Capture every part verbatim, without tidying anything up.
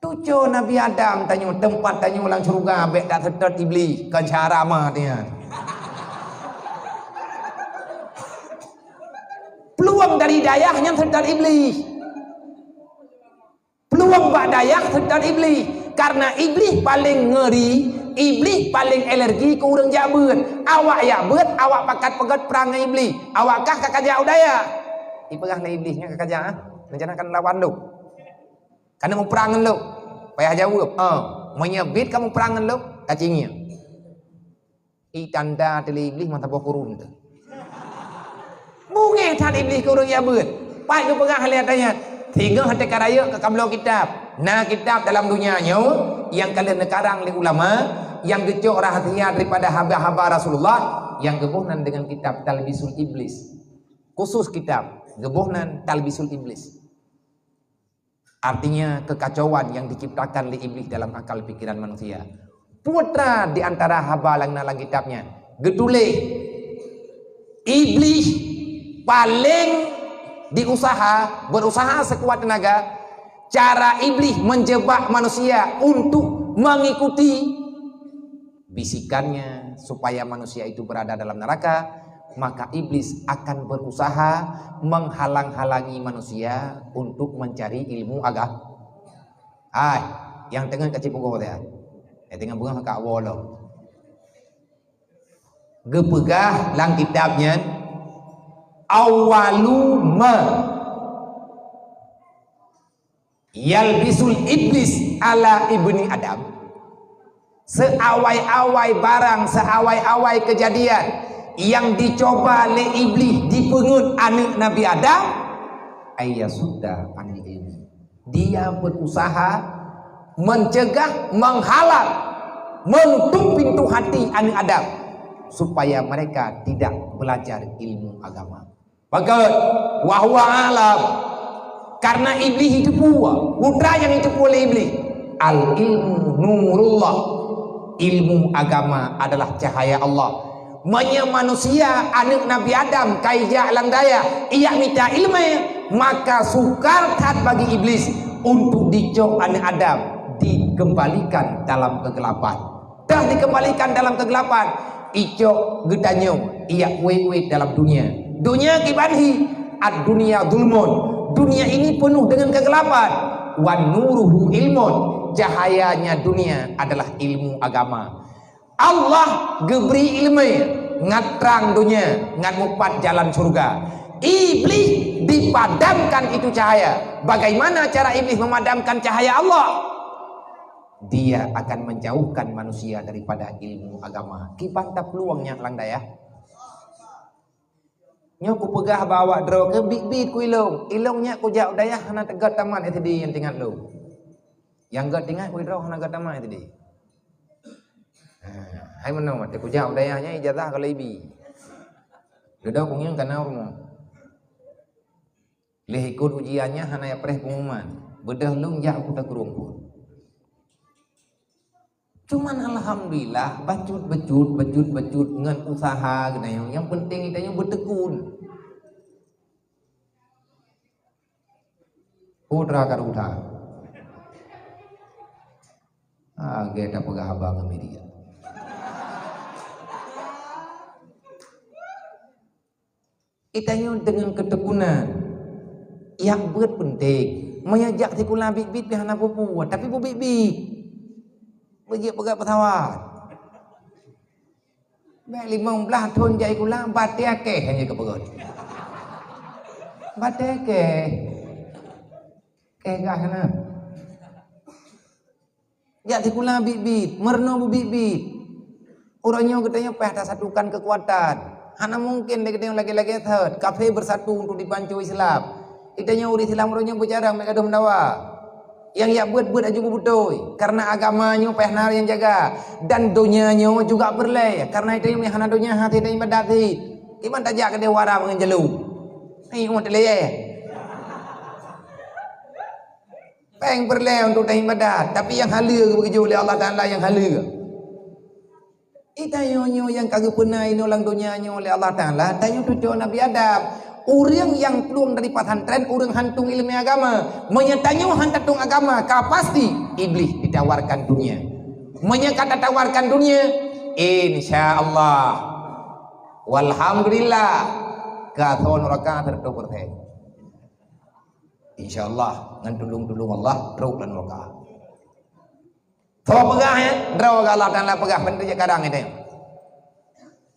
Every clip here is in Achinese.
Cuco Nabi Adam tanyoe, teumpat tanyoe lam syeuruga, bèk taseutôt Iblih, kon cara ma nyan. Peuluang dari dayah nyan seutôt Iblih. Peuluang bak dayah seutôt Iblih. Karena Iblih paleng ngeuri, Iblih paleng alergi keu ureueng jak beuet. Awak jak beuet, awak pakat peugöt prang ngon Iblih. Awak kah ka kajak u dayah. Ipeugah lé Iblih, "Nyoe ka kajak, ah. Rencana kan lawan lôn. Ka neuk muprang ngon lôn." Payah jaweueb, "Ah, meunyoe biet ka muprang ngon lôn, ka cingieng." I tanda teuh lé Iblih meusaboh kurun teuh. Beungéh that Iblih keu ureueng jak beuet. Pat geupeugah lé ata nyan, singoh teuka rayeuk ka kabloe kitab. Na kitab dalam donya nyoe nyang ka lheueh neukarang lé ulama, nyang geucok rahsia daripada haba-haba Rasulullah, nyang geuboh nan deungon kitab Talbisul Iblis. Khusus kitab geuboh nan Talbisul Iblis. Artinya, kekacauan yang diciptakan lé Iblih dalam akal pikiran manusia. Peue teuma di antara haba nyang na lam kitab nyan, geutuléh, Iblih paleng diusaha, berusaha sekuat tenaga, cara Iblih menjebak manusia untuk mengikuti bisikannya supaya manusia itu berada dalam neraka, maka iblis akan berusaha menghalang-halangi manusia untuk mencari ilmu agama. Hai, nyang teungeut ka cit peugoe teuh. Nyang teungeut beungoh ka woe lom. Geupeugah lam kitab nyan, "Awwalu ma yalbisul iblis ala ibni Adam." Seawai-awai barang, seawai-awai kejadian yang dicoba lé Iblih dipeungeut aneuk Nabi Adam, ayyasudda anil ilmi. Dia berusaha mencegah, menghalang, menutup pintu hati aneuk Adam supaya mereka tidak belajar ilmu agama. Pakon, wa huwa a'lam. Karena Iblih jiteupeue, peue nyang jiteupeue lé Iblih. Al ilmu nurullah. Ilmu agama adalah cahaya Allah. Meunyoe manusia, aneuk Nabi Adam, ka ijak lam dayah, ijak mita ileumèe, maka sukar that bagi Iblis untuk dicok aneuk Adam, dikembalikan dalam kegelapan. Dah dikembalikan dalam kegelapan, icok geutanyoe, ijak wét-wét dalam dunia. Dunia kiban hi, ad-dunya zulmun. Dunia ini penuh dengan kegelapan. Wan nuruhu ilmun. Cahayanya dunia adalah ilmu agama. Allah geubri ileumèe ngat trang dunia, ngat mupat jalan syurga. Iblih dipadamkan itu cahaya. Bagaimana cara Iblih memadamkan cahaya Allah? Dia akan menjauhkan manusia daripada ilmu agama. Kiban tapeuluang nyan lam dayah. Nyoe kupeugah bak awak droe keu biet-biet ku ilông. Ilông nyak kujak u dayah hana teugöt tamat S D nyang teuingat lôn. Nyang göt teuingat ku droe hana göt tamat S D. Ha, hai meunoe, watèe kujak u dayah nyan ijazah ka lheuh ibi. Dudoe kungieng kana rumoh. Lheuh ikot ujian nyan hana yapreh pengumuman. Beudôh lôn jak u Kuta Krueng phôn. Cuman alhamdulillah, bacut-bacut, bacut-bacut ngon usaha geutanyoe. Nyang penting geutanyoe beutekun. Putra ka usaha. Ah, gata peugah haba ngon media. Geutanyoe deungon keutekunan. Jak beuet penting. Meunyo jak sikula biet-biet pih hana peue-peue, tapi beubiet-biet. Beujeuet peugöt peusawat. Bèk limong blaih thon jak sikula, batèe kèh hana keupeugöt. Batèe kèh. Kèh gah na. Jak sikula biet-biet, meurunoe beubiet-biet. Uroe nyoe geutanyoe payah tasatukan keukuatan. Hana mungken lé geutanyoe lagèe-lagèe thot, kafé beusatu untuk dipanco Islam. Geutanyoe ureueng Islam uroe nyoe beujarang bèk gadôh meudawa. Nyang jak beuet-beuet aju beubeutôi, karena agama nyoe payah na nyang jaga, dan donya nyoe juga peureulèe, karena geutanyoe hana donya hana ibadat cit. Kiban tajak keudéh u Arab ngon jalô. Hai, umat lé. Péng peureulèe untuk tahibadat, tapi nyang haleue geupeujok lé Allah Taala nyang haleue. Geutanyoe nyoe nyang ka geupeuna inoe lam donya nyoe lé Allah Taala, tanyoe cuco Nabi Adam. Ureuëng nyang plueng dari pesantren, ureuëng hantom ileumé agama. Meunyoe tanyoe han tatong agama, ka pasti Iblih ditawarkan dunia. Meunyoe ka tatawarkan dunia, insya Allah, walhamdulillah, ka asoe nuraka seratus persen. Insya Allah, ngon tulông-tulông Allah, trok lam nuraka. Soe peugah, eh? Droe Allah Taala peugah, peunteuk kadang itu.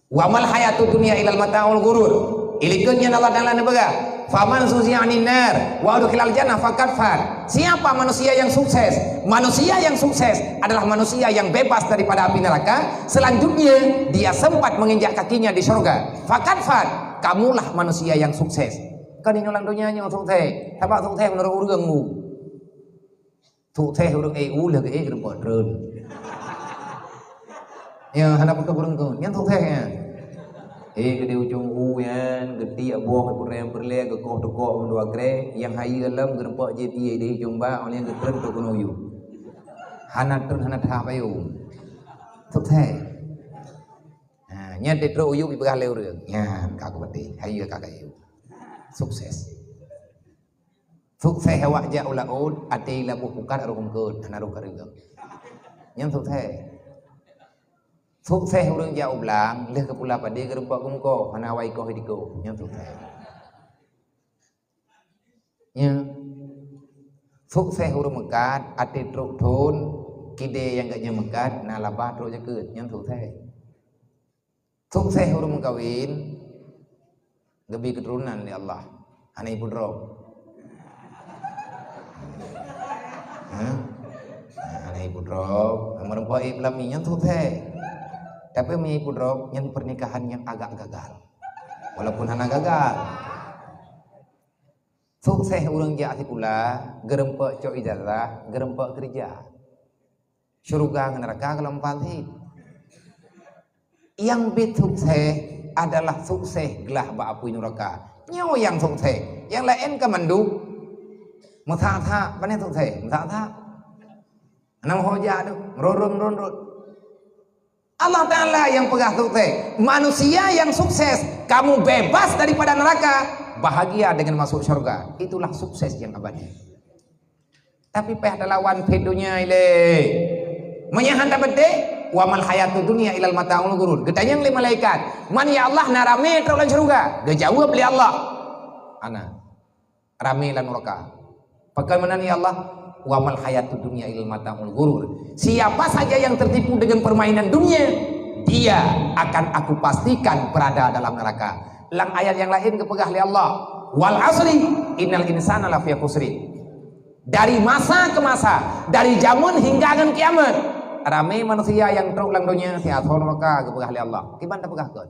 "Wa mal hayatud dunya illal mata'ul ghurur." Ilikot nyan Allah Taala neupeugah, "Faman zuhziha 'anin nar wa udkhilal jannah faqad faz." Siapa manusia yang sukses? Manusia yang sukses adalah manusia yang bebas daripada api neraka. Selanjutnya, dia sempat menginjak kakinya di surga. Faqad faz, kamulah manusia yang sukses. Kan inoe lam donya nyoe sukses. Sabab sukses meunurot ureuëng mu. Sukses ureuëng ék u lheueh geuék geureumpok treun. Ya, hana peukeureueng keu nyan sukses nyan. Eh, geude ujong u nyan, geudiek boh peureulée-peureulée, geukoh tukok mandua kré, nyang hayeue lom geureumpok jép ié di ujong bak, oleh geutreun trok keunoe u yup. Hana treun, hana that payong. Sukses. Ha, nyan trok u yup ipeugah lé ureuëng. Nyan ka kupeuteh, hayeue ka kayue. Sukses. Sukses awak jak u laôt, até laboh pukat rôh eungkôt, hana rôh kareueng. Nyan sukses. Sukses ureuëng jak u blang, lheueh geupula padé geureumpok geumeukoh, hana awai koh di koh. Nyan sukses. Nyan. Sukses ureuëng meukat, até trok thon, kidée nyang geuh nyan meukat, na laba trok jakeuet. Nyan sukses. Sukses ureuëng meukawen, geubri keuturonan lé Allah. Hana ipeudrop. Hah? Hana ipeudrop. Meureumpok ié peulami nyan sukses. Tapi meunyo ipeudrop, nyan pernikahan nyang agak gagal. Walaupun hana gagal. Sukses ureuëng jak sikula, geureumpok cok ijazah, geureumpok keureuja. Syeuruga ngon neuraka geulom pal cit. Nyang biet sukses adalah sukses glah bak apui neuraka. Nyoe nyang sukses. Nyang laén ka mandum. Meusak-sak, pane sukses? Meusak-sak. Hana meuho jak tu, meururot-meururot. Allah Taala nyang peugah sukses. Manusia yang sukses, kamu bebas daripada neraka, bahagia dengan masuk syurga. Itulah sukses yang abadi. Tapi payah talawan phét donya ilée. Meunyo han tapeuteh, "Wa mal hayatud dunya illal mata'ul ghurur." Geutanyong lé malaikat, "Man ya Allah na ramé trok lam syeuruga?" Geujaweueb lé Allah, "Hana. Ramé lam nuraka." "Pakon meunan ya Allah?" "Wa mal hayatud dunya illal mata'ul ghurur." Siapa saja yang tertipu dengan permainan dunia, dia akan Aku pastikan berada dalam neraka. Lam ayat nyang laén geupeugah lé Allah, "Wal asri, innal insana lafi khusri." Dari masa ke masa, dari jameun hingga ngon kiamat, ramé manusia nyang trok lam donya, siat asoe nuraka geupeugah lé Allah. Kiban tapeugah kon?